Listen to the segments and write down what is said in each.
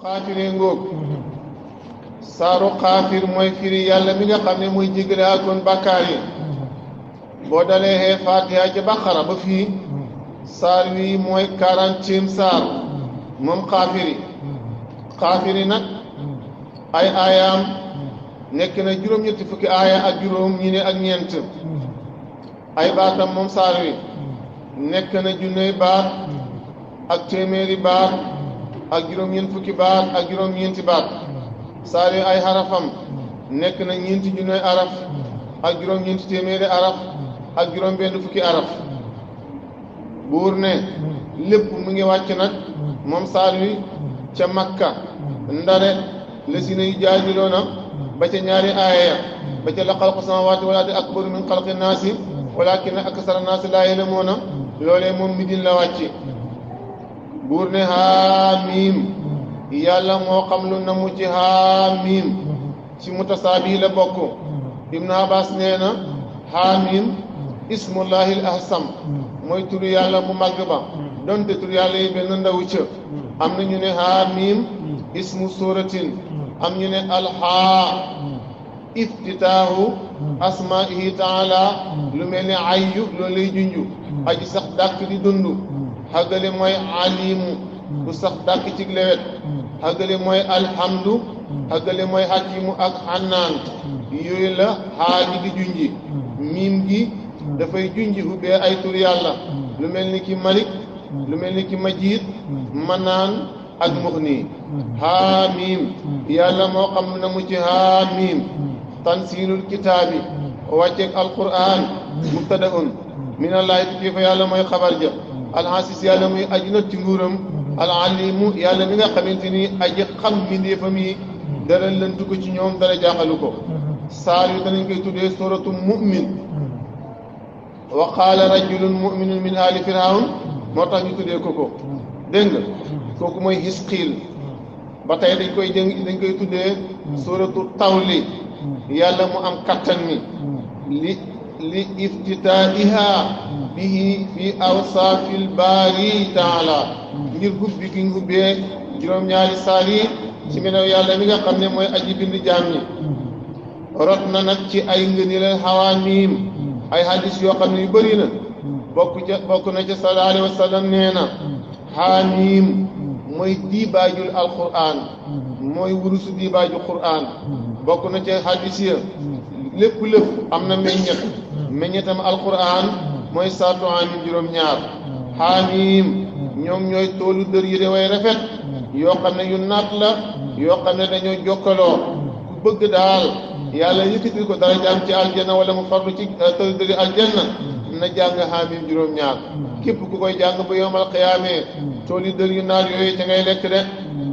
xaafiree ngóog saaru xaafir mooy firi yàlla mi nga xam ne mooy jégale akoon bàkkaar yi boo dalee xee Faatiha ca Baqara ba fii saar wi mooy 40e saar moom xaafiri nag ay aayaam nekk na juróom-ñetti fukki aaya ak juróom ñi ne ak ñeent ay baatam moom saar wi nekk na junney baat ak téeméeri baat ak juróom-ñeent fukki baat ak juróom-ñeenti baat saar wi ay xarafam nekk na ñeenti junney araf ak juróom-ñeenti téeméeri araf ak juróom-benn fukki araf buur ne lépp mu ngi wàcc nag moom saar wi ca Makka ndare la si na yu jaajiloona ba ca ñaari aaya ba ca la xalqu samaawaati wal ardi akbaru min xalqi naasi walaakinna aksara naasi laa ya'lamuuna loolee moom Midine la wàcc buur ne haamiim yàlla moo xam lu namu ci haamiim ci mutasaabi la bokk Ibn Abbas nee na haamiim ismullahil ahsam mooy turu yàlla mu màgg ba donte turu yàlla yi benn ndawu ca am na ñu ne haamiim ismu suratin am ñu ne alhaa iftitaahu asmaihi taala lu mel ni ayyu loolu lay junju aji sax dàkk di dund xàggale mooy alimu bu sax dàkk ci lewet xàggale mooy alhamdu xàggale mooy hakimu ak xannaan yooyu la xaa gi di junji miim gi dafay junji ubbee ay tur yàlla lu mel ni ki malik lu mel ni ki majiid manaan ak muxni haamiim yàlla moo xam na mu ci haamiim tansiilul kitaabi wàcceeg alquran mubtadaun minallaahi tukkee fa yàlla mooy xabar ja alxasis yàlla muy aji not ci nguuram alalimu yàlla mi nga xamante ni aji xam mbindeefam yi dara lëntu ko ci ñoom dara jaaxalu ko saar yu danañ koy tuddee suratu mu'min wa qaala rajulun mu'minun min aali firawn moo tax ñu tuddee ko dégg nga kooku mooy Hisqiil ba tey dañ koy tuddee suratu tawli yàlla mu am kattan mi li iftitaiha bihi fi awsaafil baari taala ngir gubbi gi ngubbee juróom-ñaari saar yi ci melaw yàlla mi nga xam ne mooy aji bind jaam ñi rot na nag ci ay ngëneelal hawaamiim ay hadis yoo xam ne yu bëri na bokk na ca sallallahu alayhi wa sallam nee na haamiim mooy diibaajul alquran mooy wurusu diibaaju quran bokk na ca hadis ya lépp am na meññetam alquran mooy saatu haamiim juróom-ñaar haamiim ñoom ñooy toolu dër yi de way rafet yoo xam ne yu naat la yoo xam ne dañoo jokkaloo ku bëgg daal yàlla yëkkatil ko dara jaam ci aljanna wala mu farlu ci toolu dëri aljanna na jàng haamiim juróom-ñaar képp ku koy jàng ba yowmal qiyaamee tool yi dër yu naat yooyu ca ngay lekk de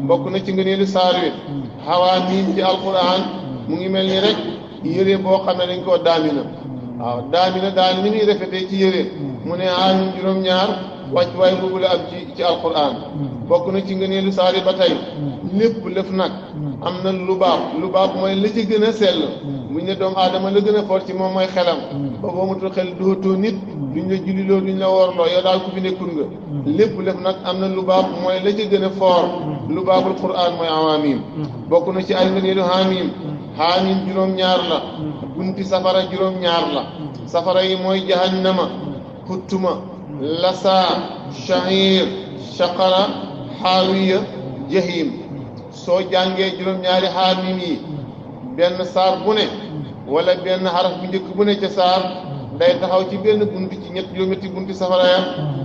bokk na ci ngëneelu saar wi hawaamiim ci alquran mu ngi mel ni rek yére boo xam ne dañ koo daamina waaw daamina daal ni muy rafetee ci yére mu ne haamiim juróom-ñaar wàcc waay boobu la am ci alquran bokk na ci ngëneelu saar yi ba tey lépp lëf nag am na lu baax mooy la ci gën a sell buñ ne doomu aadama la gën a for ci moom mooy xelam ba boo matul xel dootoo nit duñ la julliloo duñ la woorloo yow daal ku fi nekkul nga lépp lëf nag am na lu baax mooy la ci gën a for lu baaxul quran mooy hawaamiim bokk na ci ay ngëneelu haamiim juróom-ñaar la bunti safara juróom-ñaar la safara yi mooy jahannama xuttuma lasaa shahir shaqara xaawiya jahim soo jàngee juróom-ñaari haamiim yi benn saar bu ne wala benn xaraf bu njëkk bu ne ca saar day taxaw ci benn bunti ci juróom-ñetti bunti safara ya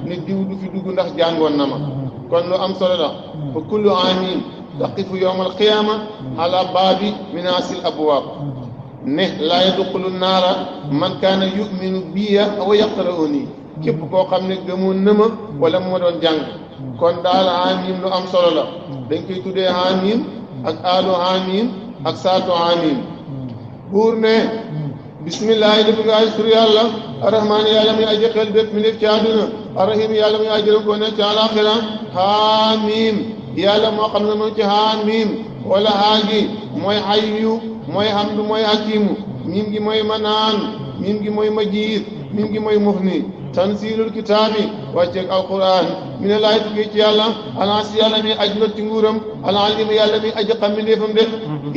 ne diw du fi dugg ndax jàngoon na ma kon lu am solo la fa kullu haamiim taqifu yowma alqiyaama ala baabi minaasil abwaab ne laa yadxulu naara man kaana yuminu biya wa yaqra'uni képp koo xam ne gëmoon na ma wala moo doon jàng kon daal haamiim lu am solo la dañ koy tuddee haamiim ak aalu haamiim ak saatu haamiim buur ne bismillahi dafa nga ay tur yàlla arrahmaani yàlla muy aji xel bépp mi nekk ci àdduna arrahim yàlla muy aji ko nekk ci àlaxira haamiim yàlla moo xam ne moom ci haamiim wala haagi mooy hayyu mooy hamdu mooy hakimu miim gi mooy manaan miim gi mooy majiid miim gi mooy muxni tanzilul kitaabi wàcceeg alquran mi ne laay tukkee ci yàlla alaasi yàlla mi aj not ci nguuram alalim yàlla mi aji xam mbindeefam de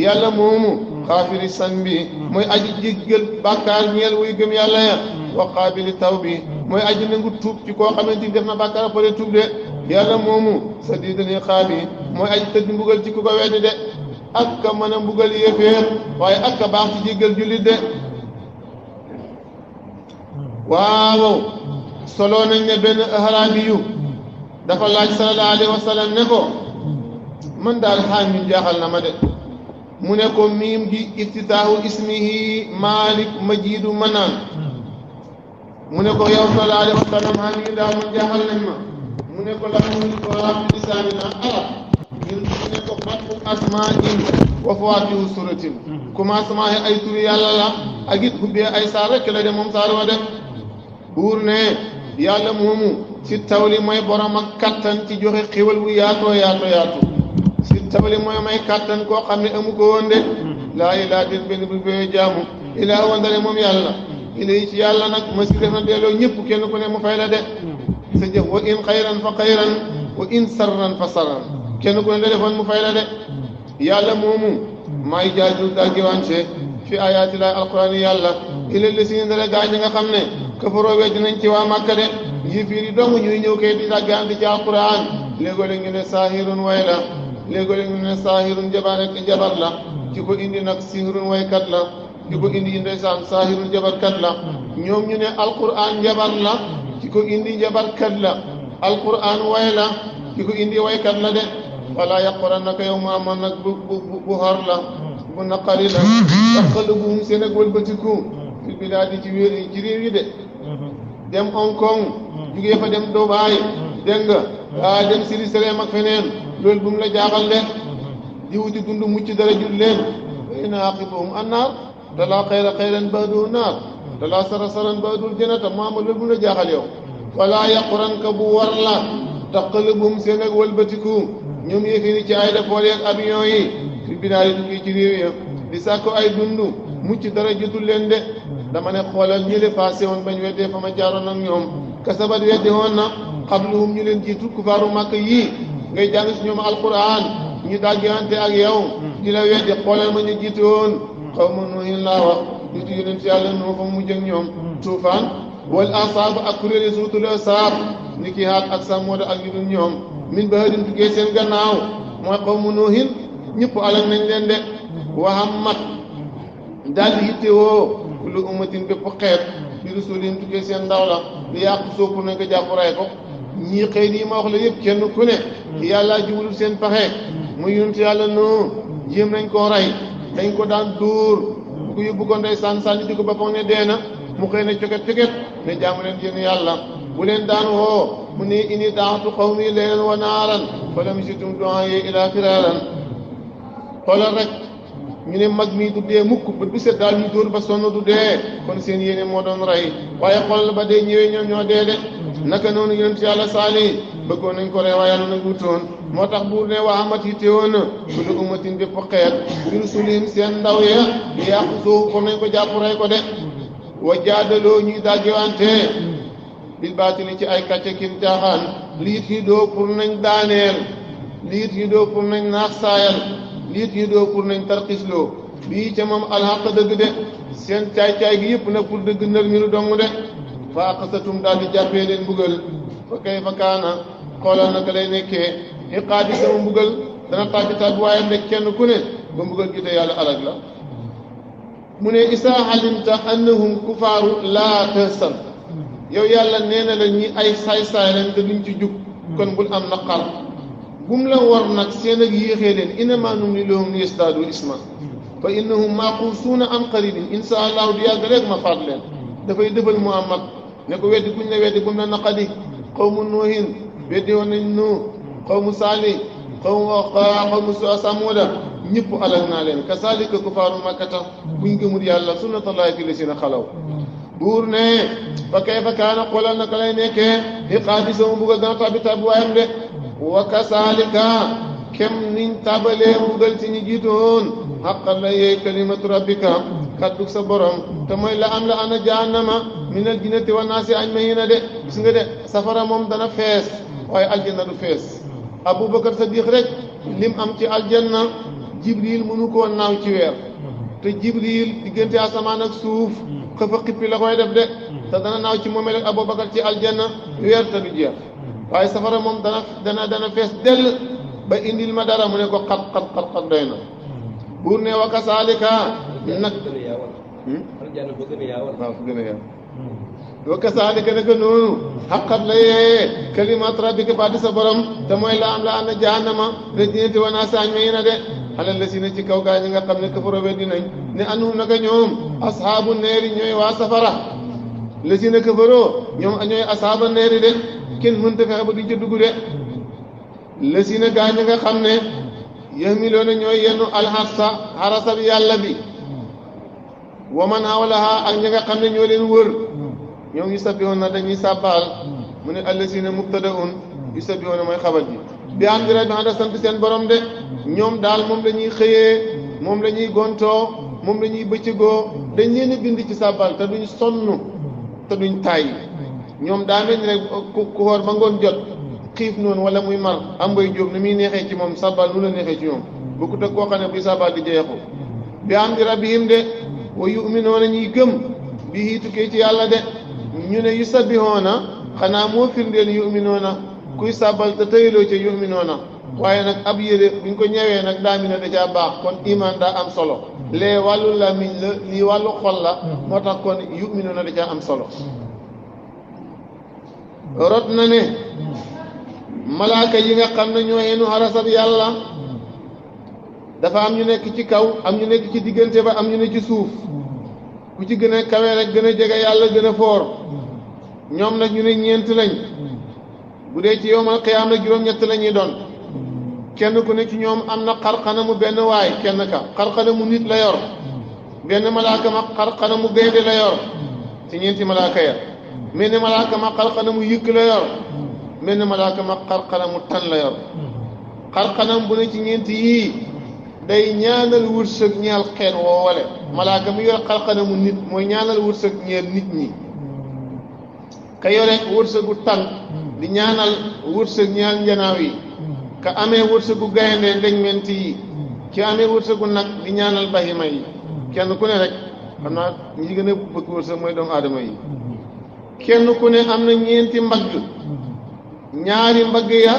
yàlla moomu xaafiri san bi mooy aji jéggal bàkkaar ñeel wuy gëm yàlla ya wa qaabili taw bi mooy aji nangu tuub ci koo xamante ni def na bàkkaar a pare tuub de yàlla moomu sadiidul iqaab mooy aji tëdd mbugal ci ku ko weddi de ak ka mën a mbugal yéeféer waaye ak ka baax ci jéggal jullit de waaw solo nañ ne benn arabiyu dafa laaj sallallahu alayhi wa sallam ne ko man daal xaal mi jaaxal na ma de mu ne ko miim gi iftitaahu ismihi malik majidu manaan mu ne ko yow sallallahu alayhi wa sallam xaal mi daal man jaaxal nañ ma mu ne ko la mu ko rabbi lisaanina arab ñun mu ne ko fatxu asmaa'in wa fawaatihu suratin commencement yi ay turi yàlla la ak it ubbee ay saar rek la de moom saar wa def buur ne yàlla moomu si tawli mooy borom ak kattan ci joxe xéwal bu yaatoo yaatu si tawli mooy may kattan koo xam ne amu ko woon de laa ilaa déet benn bu bee jaamu ilaa wandale moom yàlla ilay ci yàlla nag ma si def na delloo ñëpp kenn ku ne mu fay la de sa jëf wa in xayran fa xayran wa in sarran fa sarran kenn ku ne la defoon mu fay la de yàlla moomu maay jaajul daggiwance fi ayaati laay alquran yàlla ilal la si dara gaañ nga xam ne kafaroo wedd nañ ci waa Màkka de yéefiir yi dong ñuy ñëw kay di daggaan di ci alquran léegoo-léeg ñu ne saahirun way la léegoo-léeg ñu ne saahirun jabar la ci ko indi nag sihirun waykat la ci ko indi ndeysaan saahirun jabarkat la ñoom ñu ne alquran jabar la ci ko indi jabarkat la alquran way la ci ko indi waykat la de wala yaqurannaka yow Muhammad nag bu xor la bu naqari la taqallubuhum seen ak wëlbatiku fil bilaadi ci réew yi de dem Hong Kong jugee fa dem Dubaay dégg nga dem Jérusalem ak feneen loolu bu mu la jaaxal de di wuti dund mucc dara jul leen wa in aaqibuhum annaar te laa xayra xayran ba'dahu naar te laa sara saran ba'dahul jannata Muhammad loolu bu mu la jaaxal yow wala yaquranka bu war la taqallubuhum seen ak wëlbatiku ñoom yéefi ni ci ay defool yeeg avion yi fi bilaadi tukki ci réew ya di sàkko ay dund mucc dara jotul leen de dama ne xoolal ñële passé woon bañ weddee fa ma jaaroon ak ñoom kasabat weddi woon na xabluhum ñu leen jiitu kufaaru Màkka yii ngay jàng si ñoom alquran ñu dàggante ak yow di la weddi xoolal ma ñu jiitu woon xawma Nuuhin laa wax nitu yonent yàlla noo fa mujj ak ñoom tuufaan wal asaab ak kuréeli suutul asaab ni ki haat ak Samuud ak ñu dul ñoom min bahadin tuggee seen gannaaw mooy xawma Nuuhin ñëpp alal nañ leen de wahammat daal di yittewoo kullu ummatin bépp xeet bi rusulihim tukkee seen ndaw la li yàq suuf pour nañ ko jàpp ray ko ñii xëy nii ma wax la yëpp kenn ku ne yàlla jiwulul seen paxe mu yonent yàlla noo jéem nañ koo rey dañ ko daan dóor bu ko yóbbu ko ndey sànni di ko ba foog ne dee na mu xëy ne coket ne jaamu leen yéen yàlla bu leen daan woo mu ne inni daatu qawmi laylan wa naaran fa lam yazidhum du'aa'i illaa firaaran xoolal rek ñu ne mag mi du dee mukk bët bu set daal ñu dóor ba sonn du dee kon seen yéene moo doon rey waaye xoolal ba dee ñëwee ñoom ñoo dee de naka noonu yonent yàlla Saali bëggoon nañ ko rey waaye yàlla nag wutoon moo tax buur ne waa amat yi teewoon na kullu ummatin bépp xeet bi rusulihim seen ndaw ya yàq suuf pour nañ ko jàpp rey ko de wa jaadaloo ñuy dàggewante bil baatili ci ay kàcce kin caaxaan liit yi doo pour nañ daaneel liit yi doo pour nañ naax saayal liit yi doo pour nañ tarxisloo bii ca moom alxaq dëgg de seen caay-caay gi yëpp nag pour dëgg nër mi lu dong de fa aqasatum daal di jàppee leen mbugal fa kay fa kaana xoolal naka lay nekkee xiqaabi sama mbugal dana tàbbi waaye ndek kenn ku ne ba mbugal gi te yàlla alag la mu ne isaa alimta annahum kufaaru laa tahsan yow yàlla nee na la ñi ay saay-saay leen te duñ ci jug kon bul am naqar bum la war nag seen ak yéexee leen innamaa numli lahum liyazdaadu isma fa innahum maaquusuuna an qaribin insha allahu di yàgg rek ma faat leen dafay defal Muhammad ne ko weddi buñ la weddi bum la naqadi xawmu Nuuhin weddi woon nañ Nuuh xawmu Saali xawmu Samuuda ñëpp alag naa leen kasaalika kufaaru makkata buñ gëmul yàlla sunnatullaahi fi llaziina xalaw buur ne fa kayfa kaana xoolal naka lay nekkee iqaabi sama mbugal dana tàbbi waayam de wa kasaalika kem niñ tabalee mbugal ci ñi jiitoon xaqal la yee kalimatu rabbika kaddu sa borom te mooy la am la ana jahannama minal jinnati wan naasi ajmahiina de gis nga de safara moom dana fees waaye aljanna du fees Abubakar Sadiq rek lim am ci aljanna Jibril mënu koo naaw ci weer te Jibril diggante asamaan ak suuf xëfa xippi la koy def de te dana naaw ci moomeel ak Abubakar ci aljanna weer te du jeex waaye safara moom dana fees dell ba indil ma dara mu ne ko xat doy na buur ne wa kasaalika nag waaw fu gën a yaw wa kasaalika naka noonu xaqat la yee kalimat rabbika baati sa borom te mooy la am la ana jahannama rajinati wa naasi ajmahiina de alal la si ne ci kaw gaa ñi nga xam ne kafaro weddi nañ ne annahum naka ñoom ashaabu neeri ñooy waa safara la si ne kafaroo ñoom ñooy ashaaba neeri de kenn mënta fexe ba di ca dugg de la si ne gaa ñi nga xam ne yahmiloona ñooy yennu xarasa bi yàlla bi wa man hawlaha ak ñi nga xam ne ñoo leen wër ñoom yusabbihuuna dañuy sàbbaal mu ne allazina mubtadaun yusabbihuuna mooy xabar bi bi hamdi rabbihim ànd sant seen borom de ñoom daal moom la ñuy xëyee moom la ñuy gontoo moom la ñuy bëccëgoo dañ leen a bind ci sàbbaal te duñ sonn te duñ tàyyi ñoom daa mel ni rek ku xoor ba ngoon jot xiif noonu wala muy mar am ngay jóob ni muy neexee ci moom sàbbaal nu la neexee ci ñoom bokkut ak koo xam ne buy sàbbaal di jeexu bi hamdi rabbihim de wa yu'minuuna ñuy gëm bi tukkee ci yàlla de ñu ne yusabbihuuna xanaa moo firndeel yu'minuuna kuy sàbbal te tëyaloo ca yu'minuuna waaye nag ab yére buñ ko ñëwee nag daa mi ne da caa baax kon iman daa am solo lee wàllu làmmiñ la lii wàllu xol la moo tax kon yu'minuuna da caa am solo rot na ne malaaka yi nga xam ne ñoo yenu xarasab yàlla dafa am ñu nekk ci kaw am ñu nekk ci diggante ba am ñu ne ci suuf ku ci gën a kawe rek gën a jege yàlla gën a foor ñoom nag ñu ne ñeent lañ bu dee ci yowmal qiyaama juróom-ñett la ñuy doon kenn ku ne ci ñoom am na xarxanamu benn waay kenn ka xarxanamu nit la yor benn malaaka ma xarxanamu gaynde la yor ci ñeenti malaaka ya mel ni malaaka ma xarxanamu yëkk la yor mel ni malaaka ma xarxanamu tan la yor xarxanam bu ne ci ñeenti yii day ñaanal wërsëg ñeel xeet woowale malaaka mi yor xarxanamu nit mooy ñaanal wërsëg ñeel nit ñi ka yore wërsëgu tan di ñaanal wërsëg ñeel njanaaw yi ka amee wërsëgu gaynde ndegment yi ki amee wërsëgu nag di ñaanal bahima yi kenn ku ne rek xam naa ñi gën a bëgg wërsëg mooy doomu aadama yi kenn ku ne am na ñeenti mbagg ñaari mbagg ya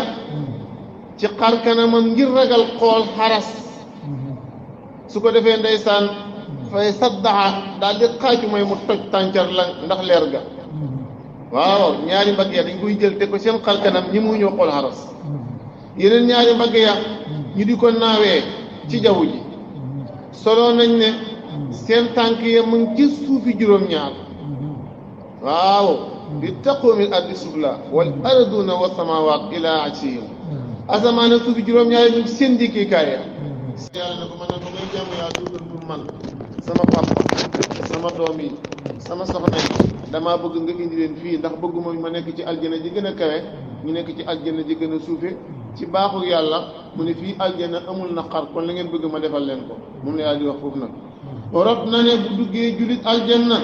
ci xar kanamam ngir ragal xool xaras su ko defee ndeysaan fay saddaxa daal di xaaju mooy mu toj tàncar la ndax leer ga waaw ñaari mbagg ya dañ koy jël te ko seen xar kanam ñi mu ñëw xool xaras yeneen ñaari mbagg ya ñu di ko naawee ci jaww ji solo nañ ne seen tànk ya mu ngi ci suufi juróom-ñaar waaw di taqoo min ardi sufla wal arduna wa samawaat ila aksihim asamaan ak suufi juróom-ñaar ñu seen dikkikaay ya yàlla na ko man nag ba ngay jàmm yaa dugal lu man sama papa sama doom yi sama soxna yi damaa bëgg nga indi leen fii ndax bëgguma ma nekk ci aljana ji gën a kawe ñu nekk ci aljana ji gën a suufe ci baaxu yàlla mu ne fii aljana amul naqar kon la ngeen bëgg ma defal leen ko moom la yàlla di wax foofu nag rot na ne bu duggee julit aljanna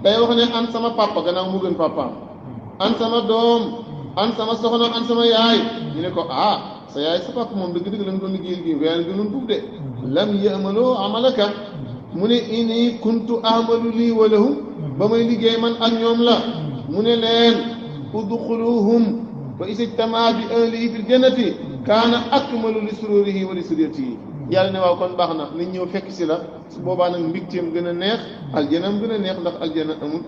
day wax ne an sama papa gannaaw mu gën papaam an sama doom an sama soxna an sama yaay ñu ne ko sa yaay sa papa moom dëgg-dëgg la nga doon liggéeyal gi waaye gënoon buub de lam yamaloo amalaka mu ne inni kuntu amalu lii wa lahum ba may liggéey man ak ñoom la mu ne leen udxuluhum fa isijtamaa bi ahlihi fil jannati kaana akmalu li sururihi wa li suriyatihi yàlla ne waaw kon baax na nañ ñëw fekk si la su boobaa nag mbigteem gën a neex aljanam gën a neex ndax aljana amul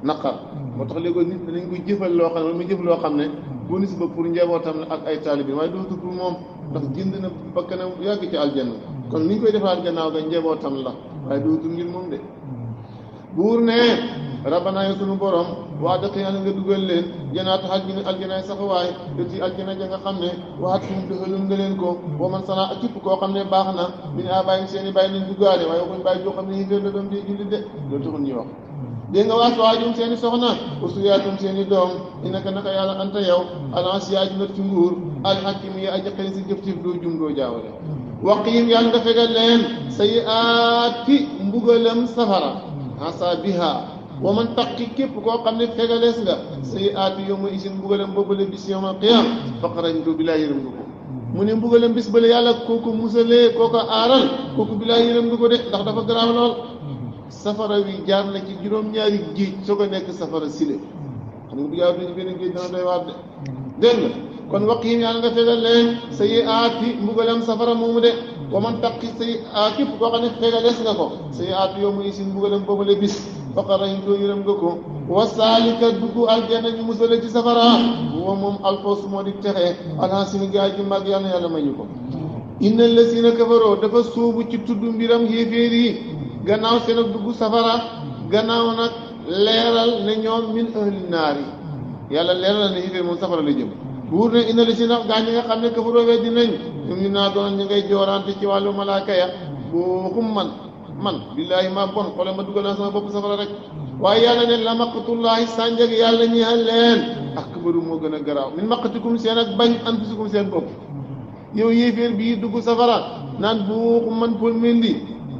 naqar moo tax léegi nit dañ koy jëfal loo xam ne mu jëf loo xam ne bonus ba pour njabootam la ak ay taalibi waaye dootul pour moom ndax jënd na bakkanam yàgg ci aljanna kon ni ñu koy defalaat gannaaw ga njabootam la waaye dootul ngir moom de buur ne rabbana yow sunu borom waa dëkk yàlla nga dugal leen janaatu xaj bi ne aljanaay saxawaay te ci aljana ja nga xam ne waxat fu mu dëxaloon nga leen ko boo man sana ak képp koo xam ne baax na mi ne bàyyi seen i bàyyi nañ duggaale waaye waxuñ bàyyi joo xam ne yéen la doom di julli de loolu taxul ñuy wax dégg nga waa waajum seen i soxna usuyaatum seen i doom inaka naka yàlla anta yow alansiyaaj nat ci nguur alxakim yi aji xëy si jëf ci doo jum doo jaawale waqim yàlla nga fegal leen sayi aati mbugalam safara asa biha wa man taqi képp koo xam ne fegalees nga sayyi'aati yawma isin mbugalam boobale bis yawmal qiyaam faqarajtu bilaa yërëm nga ko mu ne mbugalam bis bale yàlla kooku musalee kooku aaral kooku bilaa yërëm nga ko de ndax dafa garaaw lool safara wi jaar na ci juróom-ñaari géej soo ko nekk safara sile xam nga bu jaaw ci benn géej dana doy waar de dégg nga kon waqiim yàlla nga fegal leen sayyi'aati mbugalam safara moomu de wa man taqi sayyi'aati képp koo xam ne fegalees nga ko sayyi'aati yawma isin mbugalam boobale bis faqarajtu yërëm nga ko wa saalika dugg aljanna ñu musale ci safara wa moom alfawz moo di texe alhaasimi gaa ji mag yàlla yàlla may ñu ko inna lasina kafaroo dafa sóobu ci tudd mbiram xéeféer yi gannaaw seen ak dugg safara gannaaw nag leeral ne ñoom min ahli naar yi yàlla leeral ne xéeféer moom safara la jëm buur ne inna lasina gaa ñi nga xam ne kafaroo weddi nañ ñoom ñu naa doon ñu ngay joorante ci wàllu malaaka ya boo man billaahi maa bon xoole ma dugal naa sama bopp safara rek waaye yàlla ne la maqtullaahi sànjag yàlla ñeexal leen akbaru moo gën a garaaw min maqtikum seen ak bañ anfusikum seen bopp yow yéeféer bii dugg safara naan buuxu man pol mendi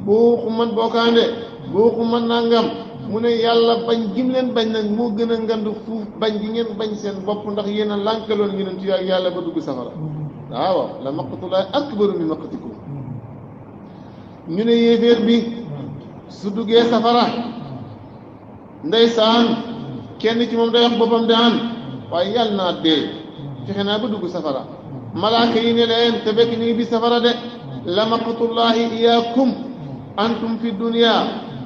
buuxu man bokkaande buuxu man nangam mu ne yàlla bañ gim leen bañ nag moo gën a ngand fuuf bañ gi ngeen bañ seen bopp ndax yéen a lànkaloon yonent yi ak yàlla ba dugg safara waaw la maqtullaahi akbaru min maqtikum ñu ne yéeféer bi su duggee safara ndeysaan kenn ci moom day wax boppam daan waaye yàlla naa dee fexe naa ba dugg safara malaaka yi ne leen te fekk ñu ngi bi safara de la maqtullaahi iyaakum antum fi dunya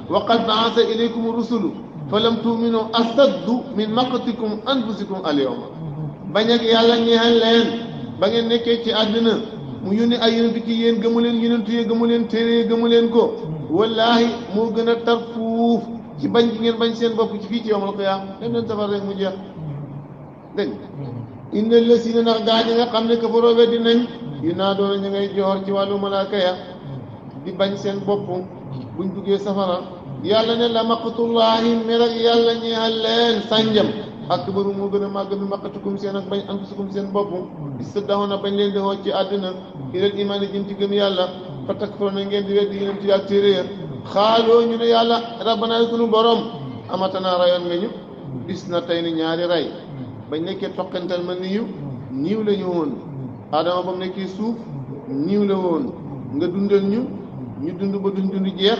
wa qad ba'asa ilaykum rusulu fa lam tu'minu asaddu min maqtikum anfusikum al yawma bañ ak yàlla ñeexal leen ba ngeen nekkee ci àddina mu yónni ay yonent ci yéen gëmu leen yonent yi gëmu leen téere yi gëmu leen ko wallaahi moo gën a tar fuuf ci bañ gi ngeen bañ seen bopp ci fii ci yawmal qiyaam dem leen safara rek mu jeex dégg inna lasina ndax gaa ñi nga xam ne kafaroo weddi nañ yu naa doona ñu ngay joor ci wàllu malaaka ya di bañ seen bopp buñ duggee safara yàlla ne la maqtullaahi mer ak yàlla ñeexal leen sànjam akbaru moo gën a màgg bi maqatukum seen ak bañ anfusukum seen bopp istadaxoona bañ leen di xool ci àddina ilal imaan jëm ci gëm yàlla fa takfuruuna ngeen di weddi yonent yi ak téere ya xaaloo ñu ne yàlla rabbana sunu borom amatanaa rayoon nga ñu bis na tey ni ñaari ray bañ nekkee toqantal ma niiw la ñu woon Adama ba mu nekkee suuf niiw la woon nga dundal ñu dund ba dund jeex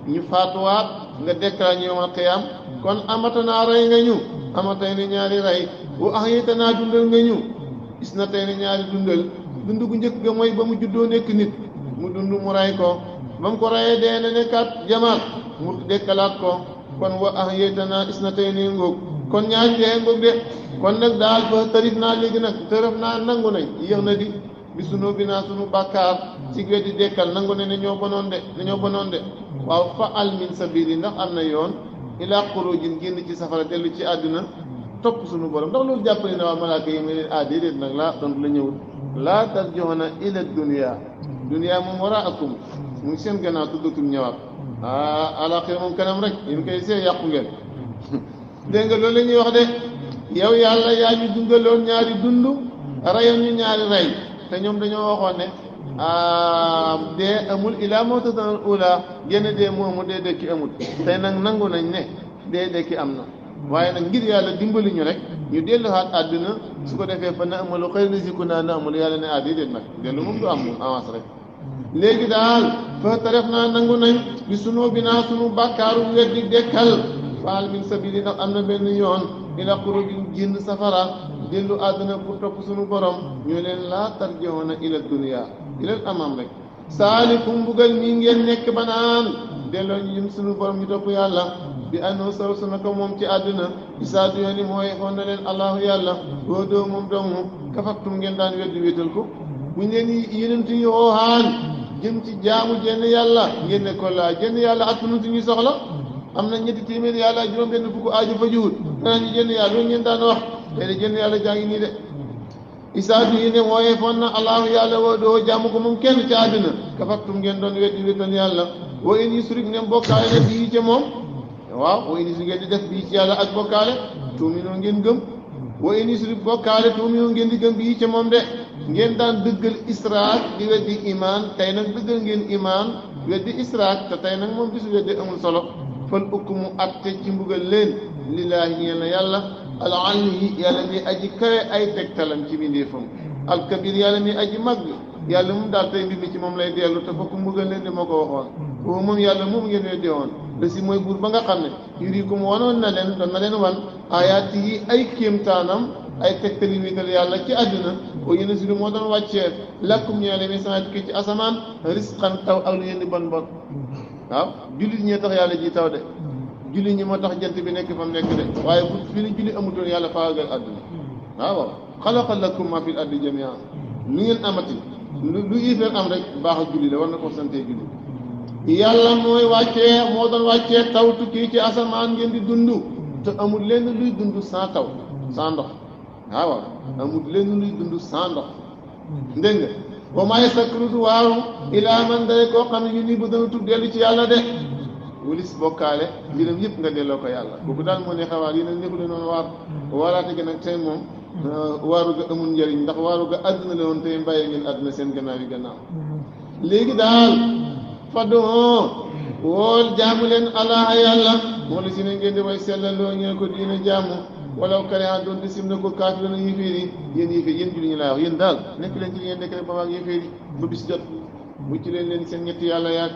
ñu faatuwaat nga dekkalaat ñu yawmal qiyaam kon amatanaa ray nga ñu amatay ni ñaari ray bu ahyatanaa dundal nga ñu gis na tey ni ñaari dund gu njëkk ga mooy ba mu juddoo nekk nit mu dund mu ray ko ba mu ko rayee dee na nekkaat jamaat mu dekkalaat ko kon wa ahyatanaa gis na tey ni ngoog kon ñaari dee ngoog de kon nag daal fa tarif naa léegi nag tërëf naa nangu nañ yéex na di bi sunu bi naa sunu bàkkaar ci weddi dekkal nangu ne ñoo bonoon de waaw fa al min sabili ndax am na yoon ilaa xurujin génn ci safara dellu ci àddina topp sunu borom ndax loolu jàppale na waa malaaka yi may leen déedéet nag laa tontu la ñëwul laa tarji'uuna ila dunya moom waraakum mu ngi seen gannaaw tuddatul ñëwaat alaxira moom kanam rek yéen koy see yàqu ngeen dégg nga loolu la ñuy wax de yow yàlla yaa ñu dundaloon ñaari dund rayoon ñu ñaari rey te ñoom dañoo waxoon ne dee amul ilaa mawtatan ula génn dee mu amul dee dekki amul tey nag nangu nañ ne dee dekki am na waaye nag ngir yàlla dimbali ñu rek ñu delluwaat àdduna su ko defee fa na amalu xëy na siku naa na amul yàlla ne déedéet nag dellu moom du am moom avance rek léegi daal fa taref naa nangu nañ bi sunu bi naa sunu bàkkaaru weddi dekkal faal min sabili ndax am na benn yoon ila xurujin génn safara dellu àdduna pour topp sunu borom ñu leen laa tarji'uuna ila dunya ilal amam rek saalikum mbugal mi ngeen nekk ba naan delloo ñu jëm sunu borom ñu topp yàlla bi annoo saw su na ko moom ci àdduna isaadu yoon yi mooy xoon na leen allahu yàlla boo doo moom doomu kafattum ngeen daan weddi wéetal ko buñ leen yenent yi wooxaan jëm ci jaamu jenn yàlla ngeen ne ko laa jenn yàlla attunu suñuy soxla am na 300 yàlla juróom benn fukk aaju fa jiwut danaa ñu jenn yàlla loolu ngeen daan wax tey de jenn yàlla jaa ngi nii de isaadu yi ne mooy foon na allahu yàlla woo doo jaamu ko moom kenn ci àddina kafattum ngeen doon weddi wéetal yàlla wa in yusrik ne bokkaale ne bii ci moom waaw wa in yusrik ngeen di def bii ci yàlla ak bokkaale tuuminoo ngeen gëm wa in yusrik bokkaale tuuminoo ngeen di gëm bii ci moom de ngeen daan dëggal israak di weddi imaan tey nag dëggal ngeen imaan weddi israak te tey nag moom bisu weddi amul solo fal ukmu atte ci mbugal leen lillaahi ñeel na yàlla al ali yàlla mi aji kawe ay tegtalam ci mbindeefam al kabir yàlla mi aji mag yàlla moom daal tey mbir mi ci moom lay dellu te fokk mbugal leen di moo ko waxoon boobu moom yàlla moom ngeen weddi woon da si mooy buur ba nga xam ne yurikum wanoon na leen doon na leen wan ayaati yi ay kéemtaanam ay tegtali wéetal yàlla ci àdduna o yéen si lu moo doon wàccee lakkum ñeele mi sama tukki ci asamaan risqan taw ak lu yéen di bon bon waaw jullit ñee tax yàlla ji taw de jullit ñi moo tax jant bi nekk fa mu nekk de waaye bu fi ni julli amutoon yàlla faagal àdduna waaw xalaqa lakum ma fil ardi jami'an lu ngeen amati lu yéeféer am rek baax a julli la war na ko sante julli yàlla mooy wàccee moo doon wàccee taw tukki ci asamaan ngeen di dund te amul lenn luy dund sans taw sans ndox waaw amul lenn luy dund sans ndox dégg nga wa maa yastakbiru waaru ilaa man day koo xam ne ñu nii bu dana tub dellu ci yàlla de wulis bokkaale mbiram yëpp nga delloo ko yàlla kooku daal moo ne xawaar yi nag nekkul noonu waar waaraate gi nag tey moom waaru ga amul njëriñ ndax waaru ga àdduna la woon tey bàyyi ngeen àdduna seen gannaaw yi gannaaw léegi daal fadoo wool jaamu leen allah yàlla moo la si ne ngeen di way sellaloo ñeen ko diina jaamu walaw kariha doon te sim na ko kaafir na yéeféer yi yéen yéeféer yéen julli ñu laa wax yéen daal nekk leen ci li ngeen nekk rek ba maag yéeféer yi ba bis jot mucc leen seen ñetti yàlla yaag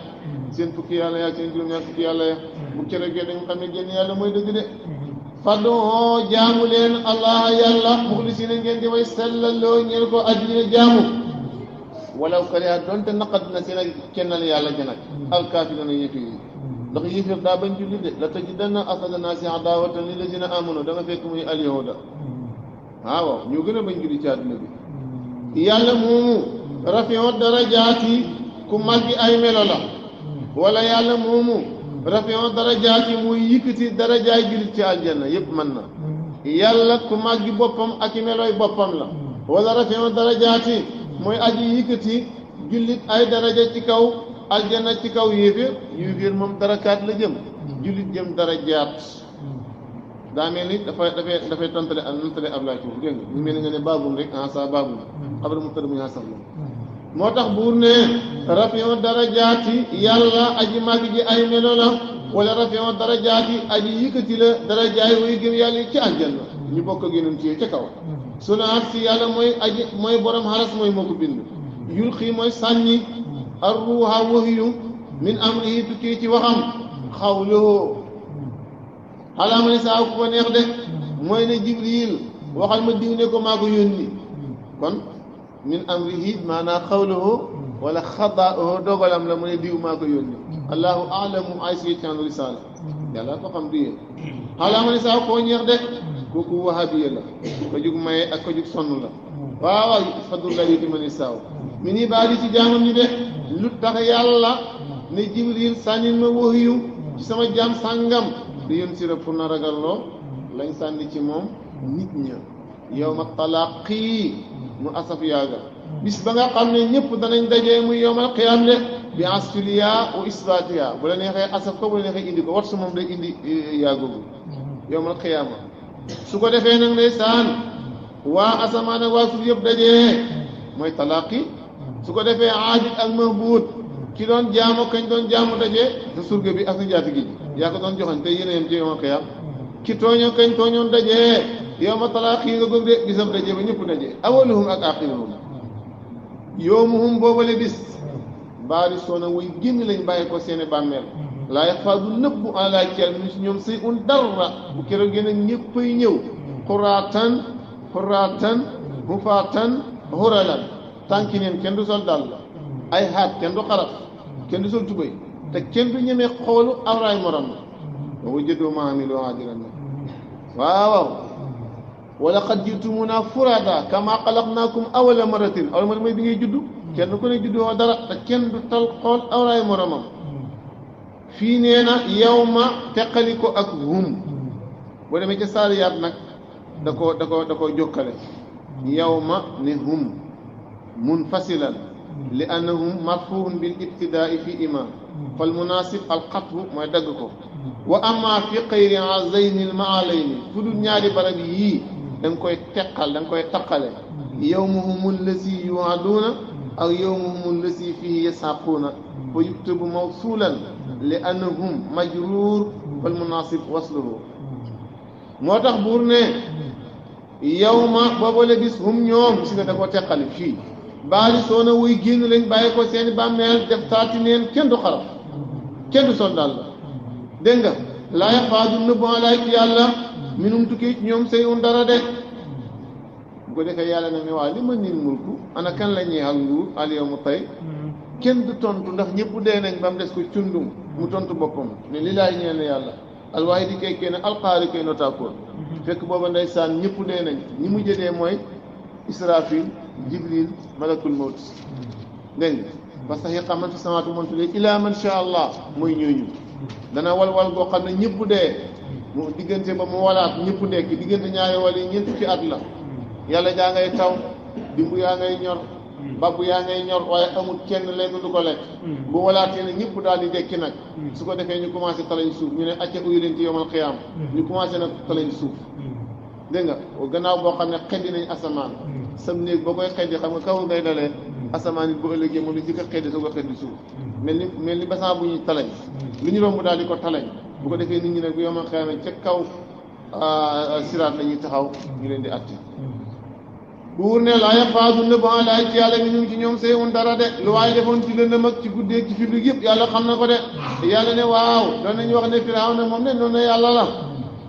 seen fukki yàlla yaag seen juróom-ñaar fukki yàlla yaag bu keroogee dañ xam ne génn yàlla mooy dëgg de fadoo jaamu leen allah yàlla muxlisiina ngeen di way sellaloo ñeen ko addina jaamu walaw kariha doon te naqat na seen ak kennal yàlla ja nag alkaafir na yéeféer yi ndax yéeféer daa bañ julli de la tajidanna asada naasi adaawatan lillazina amanu da nga fekk muy alyahuda waaw ñoo gën a bañ julli ci àdduna bi yàlla moomu rafi'u darajaati ku màggi ay melo la wala yàlla moomu rafi'u darajaati muy yëkkati darajaay jullit ci aljanna yépp mën na yàlla ku màggi boppam ak i meloy boppam la wala rafi'u darajaati mooy aji yëkkati jullit ay daraja ci kaw aljanna ci kaw yéeféer moom darakaat la jëm jullit jëm darajaat daa mel ni dafay tontale ab laaj foofu dégg nga mu mel ni nga ne baabul rek sa baabul xabar mu tëdd mu ñaa sax moo tax buur ne rafi'u darajaati yàlla aji màgg ji ay melo la wala rafi'u darajaati aji yëkkati la darajaay way gëm yàlla ci aljanna ñu bokk ak yeneen ci ca kaw sunaat si yàlla mooy borom xaras mooy moo ko bind yulqi mooy sànni arruha wahyu min amrihi tukkee ci waxam xawluhu xalaa ma ne saa ku ko neex de mooy ne jibril waxal ma diw ne ko maa ko yónni kon min amrihi maanaa xawluhu wala xadaahu dogalam la mu ne diw maa ko yónni allahu alamu ay si can risala yàlla ko xam di yéen xalaa ma ne saa koo neex de kooku wahabiya la ko jug maye ak ko jug sonn la waaw fadullah yuti ma ni saaw mi nii baa di ci jaamam ñi de lu tax yàlla ne jibril sànnil ma wahyu ci sama jaam sàngam di yón sira pour na ragalloo lañ sànni ci moom nit ña yawma talaqi mu asaf yaaga bis ba nga xam ne ñëpp danañ dajee muy yawmal qiyaam de bi asfiliya wa isbatiya bu la neexee asaf ko bu la neexee indi ko wat su moom day indi yaagoogu yawmal qiyaama su ko defee nag ndeysaan waa asamaan ak waa suuf yëpp dajee mooy talaqi su ko defee aabid ak mahbuud ki doon jaamu kañ doon jaamu dajee sa surga bi ak sa njaati gi yaa ko doon joxañ te yéen a yem ci yawmal qiyaam ki tooñoo kañ tooñoon dajee yawma talaqi nga góog de bisam dajee ba ñëpp dajee awaluhum ak axiruhum yawmuhum boobale bis baari soona way génn lañ bàyyi ko seeni bàmmeel laa yaxfaa du nëbbu ala cal min si ñoom say un dara bu keroog gën a ñëppay ñëw xuraatan hufaatan huralan tànki neen kenn du sol dàll ay xaat kenn du xaraf kenn du sol tubay te kenn du ñemee xoolu awraay morom la wa wajaduu maa amiluu haadiran waaw wala qad ji'tumuunaa furaadaa kamaa xalaqnaakum awwala marratin awwala marratin mooy bi ngay juddu kenn ku ne juddu woo dara te kenn du tal xool awraay moromam fii nee na yawma teqali ko ak hum boo demee ca saariyaat nag da koo jokkale yawma ne hum munfasilan li annahum marfuun bil ibtidaai fi iman fal munaasib al xatbu mooy dagg ko wa amma fi xayri azayni al maalayni fu dul ñaari barab yii da nga koy teqal da nga koy taqale yawmuhum allazi yuwaduuna ak yawmuhum allazi fihi yasaquuna fa yuktabu mawsuulan li annahum majruur fal munasib wasluhu moo tax buur ne yawma boobale bis hum ñoom gis nga da koo teqali fii baali soona wuy génn lañ bàyyi ko seeni bàmmeel def taati neen kenn du xaraf kenn du sol daal la dégg nga laa yaxfaa du nëbb alaay ci yàlla minum tukki ci ñoom say un dara de bu ko defee yàlla nag ne waaw li ma nil mulku ana kan la ñeexal nguur al yawma tey kenn du tontu ndax ñëpp dee nañ ba mu des ko cundum mu tontu boppam ne li laay ñeel yàlla alwaay di kay kenn alqaari kay notaakoon fekk booba ndeysaan ñëpp dee nañ ñi mujj dee mooy israfil jibril malakul mawt dégg nga parce que xiqa man fi samaatu man fi ila man sha allah mooy ñooñu dana walwal goo xam ne ñëpp dee mu diggante ba mu walaat ñëpp dekki diggante ñaari wal yi ñeent fukki at la yàlla jaa ngay taw dimbu yaa ngay ñor babbu yaa ngay ñor waaye amul kenn lenn du ko lekk bu walaatee ne ñëpp daal di dekki nag su ko defee ñu commencé talañ suuf ñu ne acca uyu leen ci yomal xiyaam ñu commencé nag talañ suuf dégg nga gannaaw boo xam ne xeddi nañ asamaan sam néeg boo koy xeddi xam nga kaw ngay dalee asamaan it bu ëllëgee moom lu jëkk a xeddi soo ko xeddi suuf mel ni basan bu ñuy talañ lu ñu romb daal di ko talañ bu ko defee nit ñi nag bu yomal xiyaam ca kaw siraat la ñuy taxaw ñu leen di atti buur ne laa yaxfaa nëbb alaay ci yàlla mi ñu ci ñoom see un dara de lu waaye defoon ci lëndëm ak ci guddeeg ci firdu yëpp yàlla xam na ko de yàlla ne waaw doon nañu wax ne Firawna moom ne noonu ne yàlla la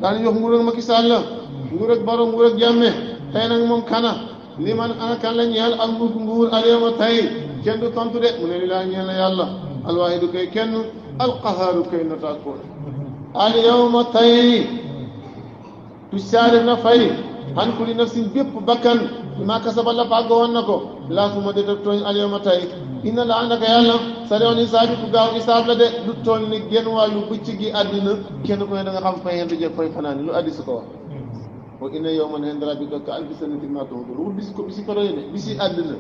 daanañu wax nguur ak Macky Sall la nguur ak Baro nguur ak Jammeh tey nag moom kana li man ana kan la ñeel ak nguur al yawma tey kenn du tontu de mu ne li laa ñeel na yàlla alwaahidu koy kenn alqahaaru koy notaakoon al yawma tey tu saarif na fay han kulli nafsin bépp bakkan bi maa kasaba la fàgg woon na ko laa suma de tooñ al yawma tey inna la naka yàlla sari'ul hisaabi ku gaaw isaab la de lu toll ni genn wàllu bëccëg gi àddina kenn ku ne da nga xam fay hendu jëf fay fanaani lu addi su ko wax wa inna yawman inda rabbika ka alfi sanatin mimma ta'uddun bisi ko roy ne bisi àddina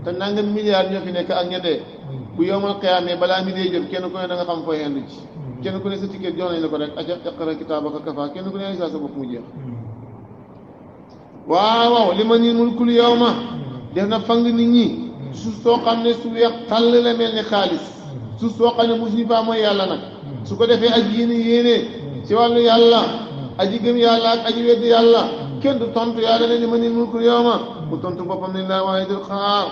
te nangam milliards ñoo fi nekk ak ña dee bu yawmal qiyaamee balaa mi dee jël kenn ku ne da nga xam fay hendu ci kenn ku ne sa ticket jox nañ la ko rek aca iqra kitaabaka kafaa kenn ku ne ay sa bopp mu jeex waaw li ma nii mulkul yawma def na fang nit ñi suuf soo xam ne su weex tàll la mel ni xaalis suuf soo xam ne mosuñu faa mooy yàlla nag su ko defee ak yéene ci wàllu yàlla aji gëm yàlla ak aji weddi yàlla kenn du tontu yàlla ne li ma nii mulkul yawma mu tontu boppam ne laa waahidul qahhaar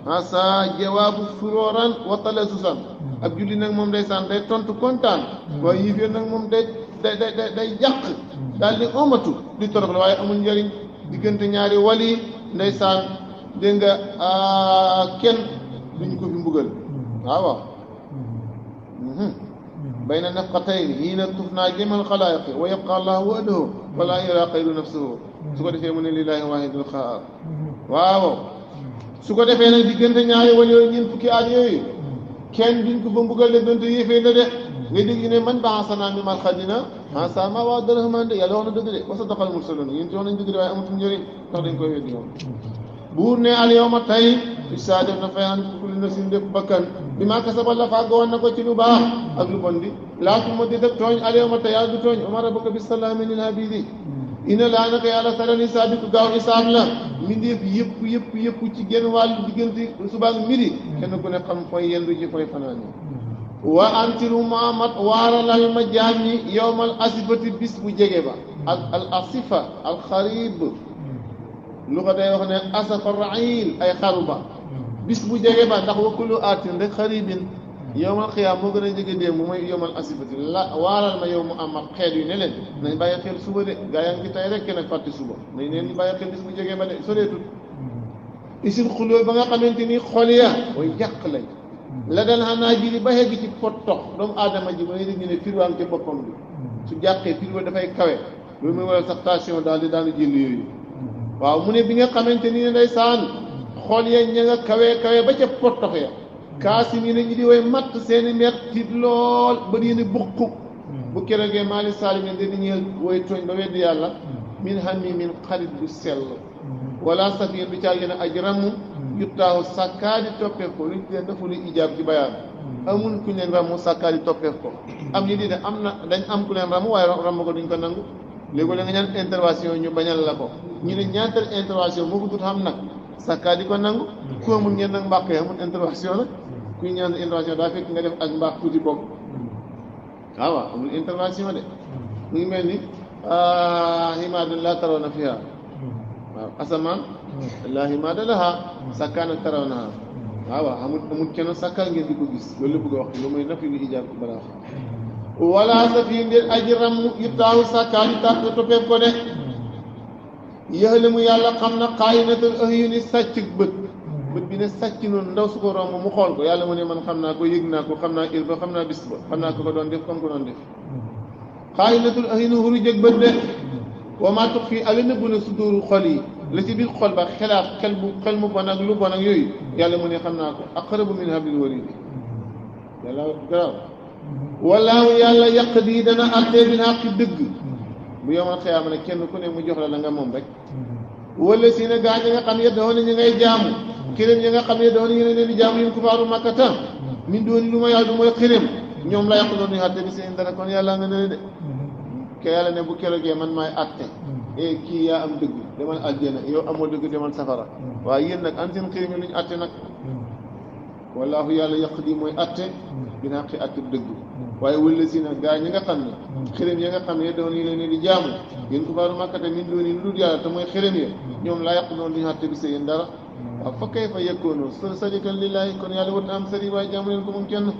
asa jawaabu furóoran wa talasusan ab julli nag moom day saan day tontu kontaan waaye yéeféer nag moom day jàq daal di omatu di torox la waaye amul njëriñ diggante ñaari wali ndeysaan dégg nga kenn duñ ko fi mbugal waaw bayna nafqatayn hiina tufnaa jamal xalaayiqi wa yabqa allahu wahdahu wala yara xayru nafsuhu su ko defee mu ne lillahi waahidul qahhaar waaw su ko defee nag diggante ñaari wali yooyu ñeent fukki at yooyu kenn duñ ko fa mbugal de donte yéefee la de nga dégg ne man ba'asanaa min marqadinaa haazaa maa wa'ada rahmaan de yàlla wax na dëgg de wa sadaqa al-mursaluun ñun ci wax nañ dëgg de waaye amatul njëriñ ndax dañ koy weddi moom buur ne al yawma tey isaa def na fayaan kulli nafsin bépp bakkan bi maa kasabat la fàgg woon na ko ci lu baax ak lu bon di laa tuma di def tooñ al yawma tey yàlla du tooñ wa maa rabbuka bis-zallaami lil abiid inna laa naka yàlla sari'ul hisaabi ku gaaw isaab la mbindeef yëpp ci genn wàllu diggante suba ak midi kenn ku ne xam fooy yendu ci fooy fanaan wa antiru Muhammad waaralal ma jaam ñi yawmal asifati bis bu jege ba al asifa al xarib lu ko day wax ne asafa rail ay xaru ba bis bu jege ba ndax wa kullu atin rek xaribin yawmal xiyaam moo gën a jege démb mooy yawmal asifati la waaral ma yow Muhammad xeet yu ne leen nañ bàyyi xel suba de gaa yaa ngi tey rek kenn ak fàtte suba nañ leen di bàyyi xel bis bu jege ba de soreetut isil xuloo ba nga xamante ni xol ya way jàq lañ la dal xanaa ji ba xegg ci pot tox doomu aadama ji ba ngay dégg ñu ne firwaam ca boppam bi su jàqee firwa dafay kawe loolu mooy waral sax tension daal di jël yooyu waaw mu ne bi nga xamante ni ne ndeysaan xol ya ña nga kawe ba ca pot tox ya kaasi mi ne ñi di way matt seeni mer tiit lool ba yéene buqu bu keroogee maali salim ne da di ñeel woy tooñ ba weddi yàlla min hammi min xarit bu sell wala safiir bi caa gën a aj ramm yuttaahu sàkkaadi toppeef ko luñ leen dafa lu ijaab ci bayaan amul ku leen ramm sàkkaadi toppeef ko am ñi di ne am na dañ am ku leen ramm waaye ramm ko duñ ko nangu léegi la nga ñaan intervention ñu bañal la ko ñu ne ñaata intervention moo ko dut xam nag sàkkaadi ko nangu ku amul ngeen nag mbàq yi amul intervention la kuy ñaan intervention daa fekk nga def ak mbaax tuuti bopp waaw amul intervention de mu ngi mel ni himaadun laa tarawna fiha waaw asamaan laa himaada laha sakkaana tarawnaha waaw amul kenn sakkaa ngeen di ko gis loolu la bëgg a wax lu muy nafi lu ijaab balaa wala sa fii ngeen aji ramm yu taawu sakkaa di tax toppeef ko de yëxale mu yàlla xam na xaayinatul ahyuni sàcc bët bi ne sàcc noonu ndaw su ko romb mu xool ko yàlla mu ne man xam naa ko yëg naa ko xam naa heure ba xam naa bis ba xam naa ko doon def comme ko doon def xaayinatul ahyuni huru jëg bët de wa maa tux fii ala nëbbu na suduru xol yi la ci biir xol ba xelaat xel mu bon ak lu bon ak yooyu yàlla mu ne xam naa ko aqrabu min hablil waridi yàlla garaaw wallaahu yàlla yàq di dana attee bil haqi dëgg bu yomal xiyaama ne kenn ku ne mu jox la nga moom rek wala si ne gaa ñi nga xam ne dafa ne ñu ngay jaamu xirim yi nga xam ne dafa ne ñu leen di jaamu yéen kufaaru makkata min dooni lu ma yàlla du mooy xirim ñoom la yàq doon ñu àtte bi seen dara kon yàlla nga ne de ke yàlla ne bu keroogee man maay àtte kii yaa am dëgg demal aljana yow amoo dëgg demal safara waaye yéen nag an seen xirim yi lu ñu àtte nag wallaahu yàlla yàq di mooy àtte dina xaqi àtte dëgg waaye wala si nag gaa ñi nga xam ne xirim yi nga xam ne doon ñu leen di jaamu yéen kufaaru makkata min dooni lu dul yàlla te mooy xirim yi ñoom laa yàq doon duñu àtte bi seen dara waaw fa kayfa yakunu sajatan lillahi kon yàlla wut na am sëriñ waaye jaamu leen ko moom kenn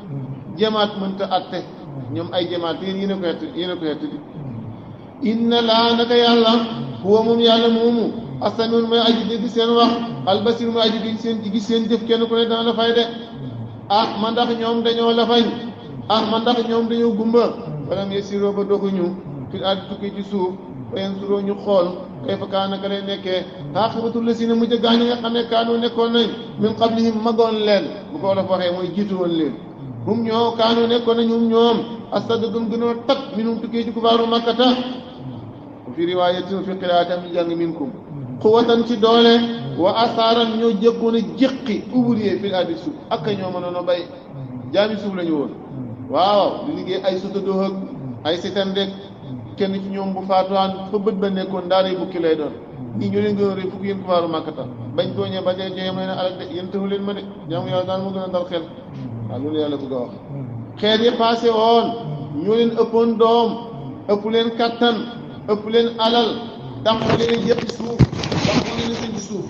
jamaat mënta atte ñoom ay jamaat yéen a ko xett di inna laa naka yàlla huwa moom yàlla moomu asamiun mooy aji dégg seen wax albasir mooy aji gis seen jëf kenn ku ne dana la fay de man ndax ñoom dañoo la fañ man ndax ñoom dañoo gumba falam yasiroo ba doxuñu fil ardi tukki ci suuf fa yanzuroo ñu xool kayfa kaana naka lay nekkee aaqibatul lazina mujj gaa ñi nga xam ne kaanu nekkoon nañ min qablihim magoon leen bu ko wolof waxee mooy jiitu woon leen hum ñoo kaanu nekkoon nañ ñoom asad gum gënoo tat minum tukkee ci kufaaru makkata fi riwaayatin fi qiraatin ñu jàng minkum quwwatan ci doole wa asaaran ñoo jëkkoon a jéqi ouvrier fil ardi suuf ak ñoo mënoon a bay jaami suuf la ñu woon waaw di liggéey ay sutadoo ak ay sitandeek kenn ci ñoom bu faatuwaan fa bët ba nekkoon daara bukki lay doon ñii ñoo leen gën a rëy fukk yéen kufaaru makkata bañ tooñee ba jee jee may na alak de yéen taxu leen ma de jaamu yàlla daal moo gën a dal xel waaw loolu yàlla bëgg a wax xeet yi passé woon ñoo leen ëppoon doom ëpp leen kattan ëpp leen alal dàq leen jëpp suuf dàq leen seen ci suuf